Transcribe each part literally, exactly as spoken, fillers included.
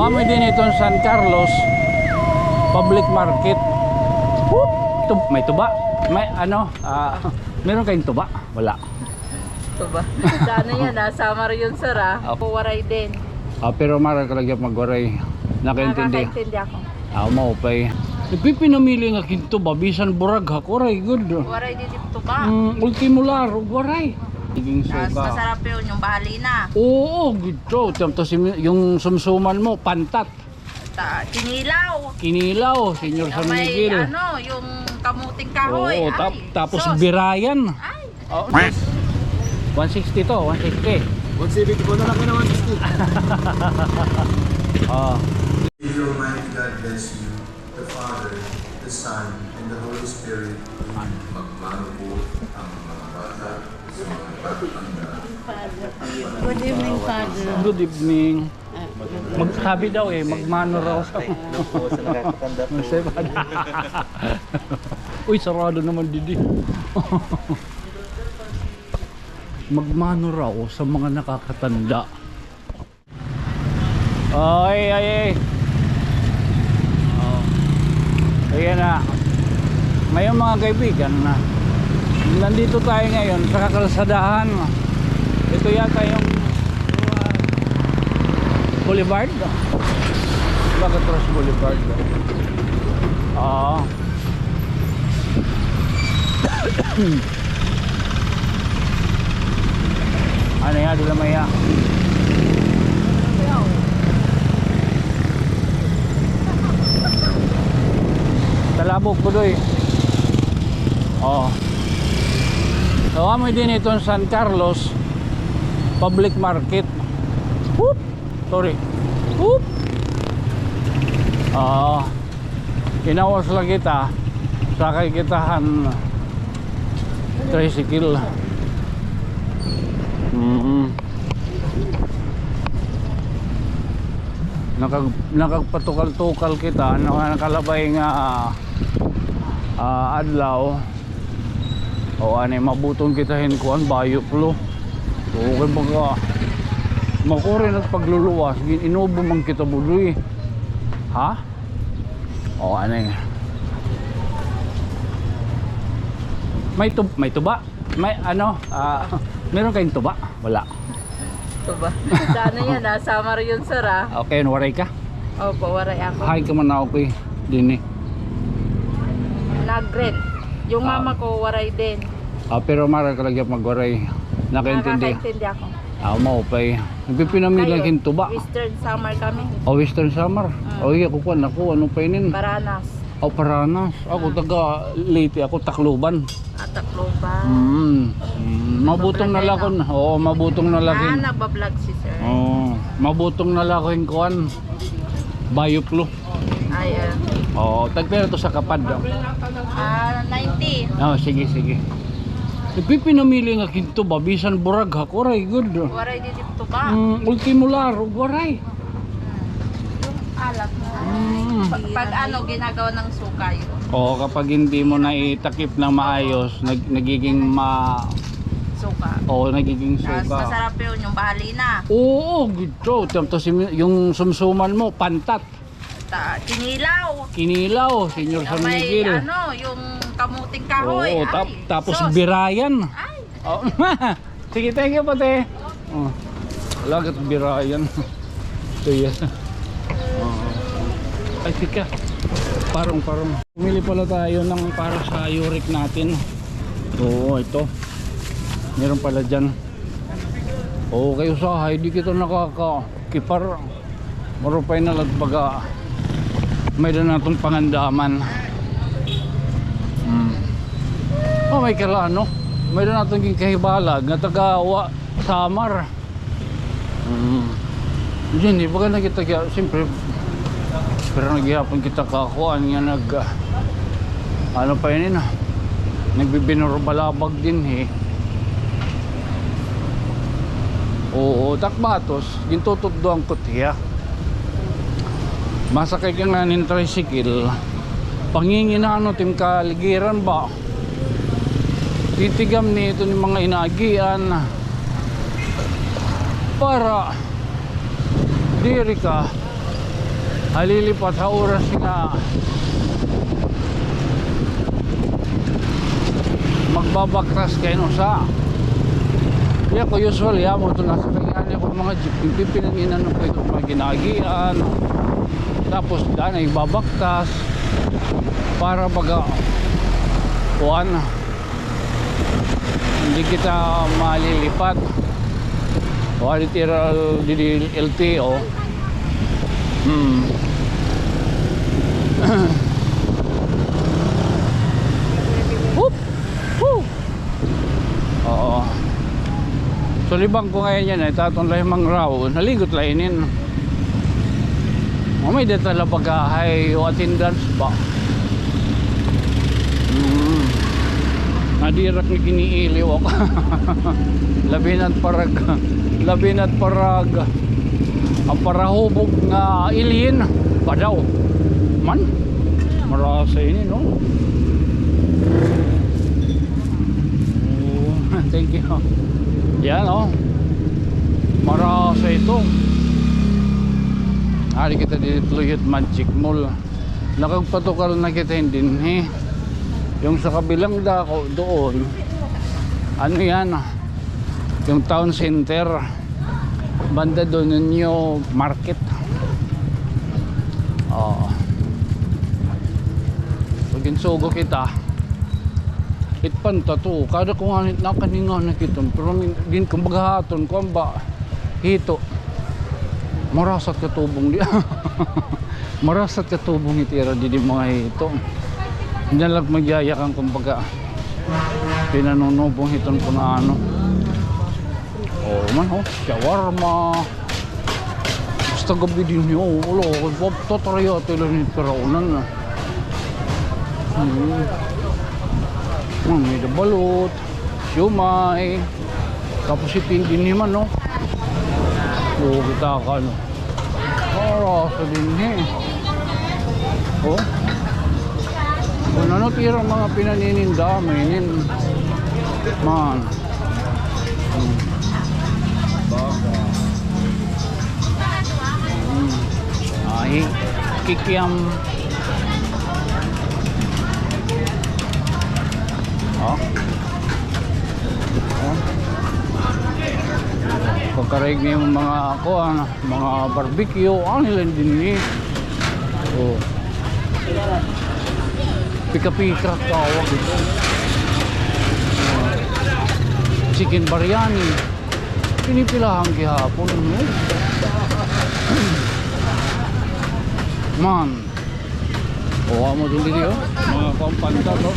Kami din iton San Carlos Public Market. Whoop! Tub-, may tuba. May ano, ah, meron kayong tuba? Wala. Tuba. Sa ano yan, ah? Sa Marion, sir, ah. Waray din. Ah, pero maaram ka la gihap magwaray. Nakaintindi. Nakakaintindi ako. Ah, maupay. Ipipinamili nga kinto ba, bisan buraghak, waray gud. Waray didi tuba. Mm, ultimo la, waray. Nagiging suka. Mas masarap yun, yung bahalina. Oo, gito. Tapos yung, yung sumsuman mo, pantat. Ta-, kinilaw. Kinilaw, Señor San Miguel. May ano, yung kamuting kahoy. Oo, tap-, tapos birayan. Ay. Oh. One sixty to, one sixty. One seventy po na lang yun, one sixty. Oh. May Almighty God bless you, the Father, the Son, and the Holy Spirit. Amen. Magmano po ang mga bata sa mga pagtanda. Good evening, Father. Good evening. Magsabi daw eh, magmano raw sa... Uy, sarado naman didi. Magmano raw sa mga nakakatanda. Ay, ay, ay. Oh. Ayan na. Ngayon, mga kaibigan, na nandito tayo ngayon sa kakalsadahan. Ito yata yung Boulevard. Alcatraz Boulevard. Oo. Ano yan? Dila maya. Talabog ko, doy. Oh. So, amo din iton San Carlos Public Market. Whoop! Sorry. Whoop! Ah, inawas la kita. Sakay kita han tricycle. Mm. Nakag-, nakagpatukal-tukal kita, naka-, nakalabay nga, ah, adlaw. O, anay, mabuton kita hin kuan, bayoplo. Okay, baga, makuri na pagluluwas, gin-inubo man kita, budoy. Ha? O, anay. May tub-, may tuba? May, ano, ah, meron kayong tuba? Wala. Tuba. Sa ano yan, ah? Sa Marion, sir, ah. Okay, waray ka? Opo, waray ako. Hay ka man ako, eh. Dini. Nag-rent. Yung mama ko, waray din. Ah, pero maaram ka la gihap magwaray. Nakaintindi. Nakakaintindi ako. Ah, maupay. Nagpipinamili hin tuba. Western Samar kami. O, Western Samar. Mm. O, iya, kukuan ako. Ano pa inin? Paranas. O, Paranas. Ako, taga Leyte ako, Tacloban. Ah, Tacloban. Mm. Mm. Mabutong na la kon, oo, mabutong na la kon. Ah, nagba-vlog si sir. Oo, mabutong na la kon hin kuan. Bayoplo. Ay, ah. Oo, tagpira to sa kapad, no? Ah, ninety. Oh, sige, sige. Ipipinamili nga kinto ba, bisan buraghak, waray gud. Waray didi tuba. Mm, ultimo la, waray. Yung alat mo. Mm. Pag, pag ano, ginagawa ng suka yun. Oo, kapag hindi mo na itakip ng maayos, nag-, nagiging ma-, suka. Oo, nagiging suka. Tapos masarap yun, yung bahalina. Oo, gito. Tapos yung, yung sumsuman mo, pantat. Ta-, kinilaw. Kinilaw, Señor San Miguel. May ano, yung kamuting kahoy. Oo, tap-, tapos birayan. Ay. Oh. Sige, thank you, pati. Oh. Lagat birayan. Ito yan. Oh. Ay, tika. Parang, parang. Pumili pala tayo ng para sa yurik natin. Oo, ito. Meron pala dyan. Oo, kay usahay, di kita nakakakipar. Marupay na la baga may-ada naton pangandaman. Hmm. Oh, may kala, no? May-ada naton ginkahibalag nga taga wa-, Samar. Hmm. Dinhi, baga na kita kaya, siyempre, pero nagyapon kita kakuan nga nag-, ah, ano pa yun, ah? Nagbibinurbalabag dinhi. Oo, tak batos, gintutudloan ko hiya. Masakay ka nga hin tricycle, panginginanot im kaligiran ba? Titigam ni ito ni mga inaagian para diri ka Halilipat ha oras nga magbabaktas kay no sa. Iya ko usual, ya mo ito nasa kanya niya ko mga jeep, pipinanginan ko ito mga ginagian. Tapos daan ay babaktas para baga kuan. Hindi kita malilipat. Wala tira di L T O. Hmm. Whoop! Woo! Oo. So, libang ko ngayon yan, eh. Taton la yung mangraw. Naligot la inin. Mamay dito la pagkahay o attendance ba? Mm. Nadirak ni kiniiliw ako. Labi na't parag. Labi na't parag. An parahubog nga alien. Padaw. Man? Marasa ini, no? Oh, thank you. Yan, oh. Marasa ito. Ari kita dito, Luyot Magic Mall. Nakagpatukal na kita dinhi. Yung sa kabilang dako doon, ano yan? Yung town center. Banda doon yung new market. Oo. So, ginsugo kita. Itpan ta to. Kada ko nga nakaninga na kita. Pero min-, din, kumbaga haton, kuwan ba? Hito. Marasat katubong di. Marasat katubong itira di, di mga hito. Hindi na lang magyayakan, kumbaga. Pinanunubong hiton kung ano. Oh, man, oh. Shawarma. Basta gabi dinhi, oh. Wala, wala, tataraya, tila ni piraunan na. Hmm. Hmm, may da balot. Siomai. Tapos ipin dinhi man, no? Oo, kita ka, no? Para sa dinhi. Oh. Kung ano tira mga pinanininda, mainin. Man. Hmm. Hmm. Ahi. Kikiam. Oh. Oh. Pagkaraig niyo mga kuan, mga barbecue, ano nila dinhi? Oh. Pika-pika tawag ito. Chicken biryani. Pinipilahan gihapon, no? Man. O, amo din dito, oh. Mga kuan, panta, to.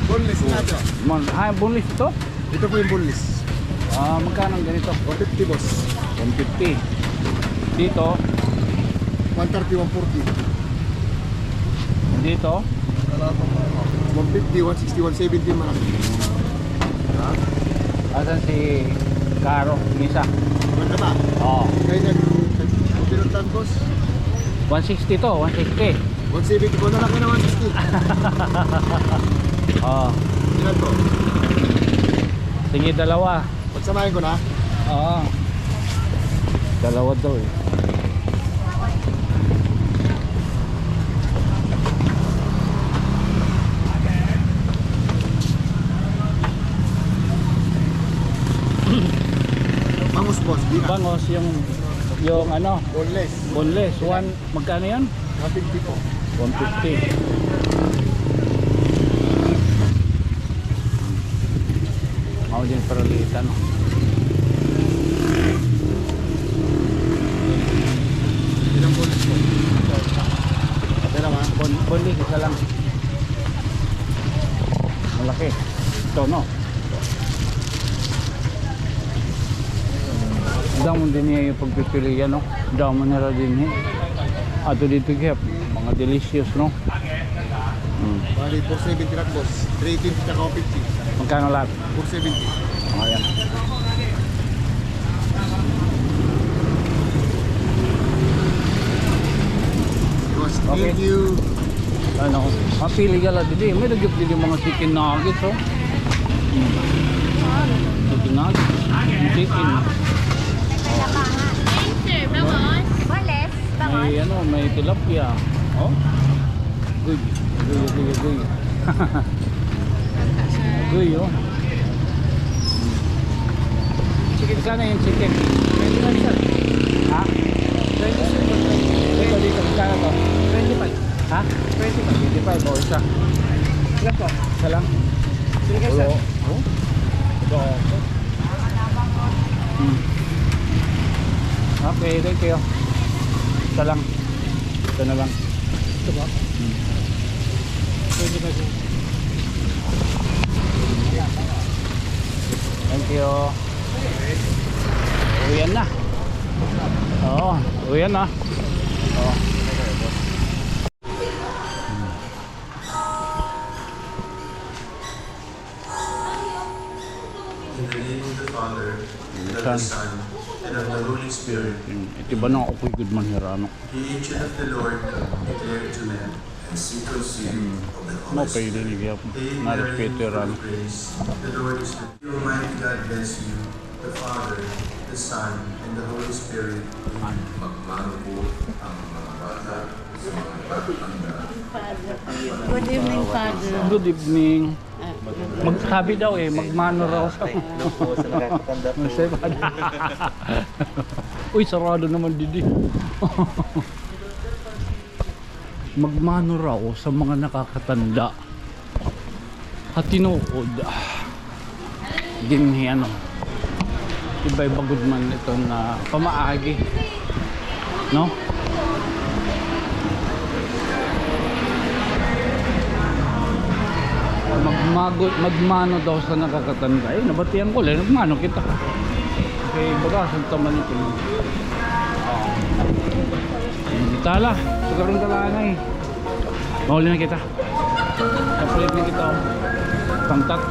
Boneless na ito. Man, ay, boneless ito? Ito po yung boneless. Ah, magkano ang ganito? One fifty, boss. One fifty. Dito? One thirty, one forty. Dito? One fifty, one sixty, one seventy, malaki. Ha? Asan si Caro? Misa? Maganda ba? Oo. Kaya nag-, nag-, pinuntan, boss. One sixty to, one sixty. One seventy ko na lang na one sixty. Oo. Ilan to? Sige, dalawa. Pagsamahin ko na? Oo. Dalawa daw eh. Bangus, boss, di na. Bangus yung, yung ano? Boneless. Boneless. One, magkano yun? One fifty po. One fifty. Mao din paralitan, no? Ilang boneless po? Pera, ma? Bon-, boneless, isa lang. Malaki. Ito, no? Damo dinhi nga pagpipilian, no? Damo nira dinhi. Ato dito, gihap. Mga delicious, no? Hmm. Bali, four seventy lang, boss. Three twenty tsaka one fifty. Magkano lahat? Four seventy. Ayan. Boss, okay. Thank you. Ano, mapili ka la didi. May-ada gihap didi mga chicken nuggets, oh. Hmm. Chicken nuggets. Chicken. Boneless, bangus. May ano, may tilapia. Oh? Agoy, agoy, agoy, agoy. Agoy, oh. Chicken. Magkano yung chicken? Twenty-five, sir. Ha? Twenty-five, sir. Ito dito, magkano to? Twenty-five. Ha? Twenty-five. Twenty-five, oh, isa. Last one. Isa lang? Sige, sir. Wala. Oh? Ito, oh. Hmm. Okay, thank you. Isa lang. Ito na lang. Ito ba? Hmm. Thank you. Uwian na. Oo, uwian na. Oo. In the name of the Father, and of the Son, and of the Holy Spirit. Hmm, iti ba na ako gud man hirano. The angel of the Lord declared to men, and see conceived of the Holy Spirit. Hail Mary, full of grace, the Lord is with you. Almighty God bless you, the Father, the Son, and the Holy Spirit. Amen. Magmano po ang mga bata sa mga pagtanda. Good evening, Father. Good evening. Magsabi daw eh, magmano raw sa... Ay, hello po sa nakakatanda po. Uy, sarado naman didi. Magmano raw sa mga nakakatanda. Ha tinuod. Dinhi, ano, iba-iba gud man ito na pamaagi, no? Magmago-, magmano daw sa nakakatanda. Eh, nabatian ko, eh, nagmano kita. Kay bagasan ta man ito, no? Tala, sugaron ka lang, eh. Mauli na kita. Kapalit na kita, oh. Pangtat.